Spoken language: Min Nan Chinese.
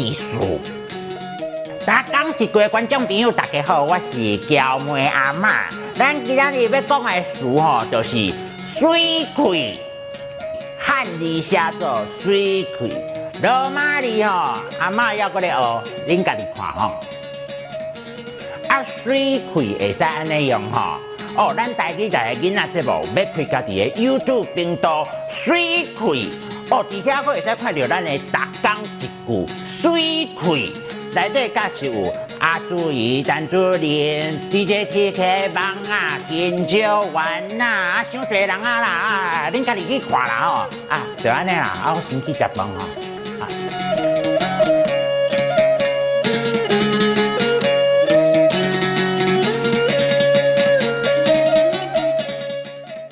意思。逐工一句觀眾朋友，大家好，我是嬌妹阿嬤。咱今仔日欲講的詞吼，就是媠氣，漢字寫做媠氣，羅馬字吼，阿嬤猶閣咧學，恁家己看吼。啊，媠氣會使按呢用吼。哦，咱台語台的囡仔節目欲開家己的 YouTube 頻道，媠氣。哦，佇遐閣會使看著咱的逐工一句媠氣。內底敢是有阿朱姨、陳主任、DJ TK、網仔、金蕉丸啊，啊，傷濟人啊啦，啊，恁家己去看啦吼。啊，就按呢啦，啊，我先去食飯吼。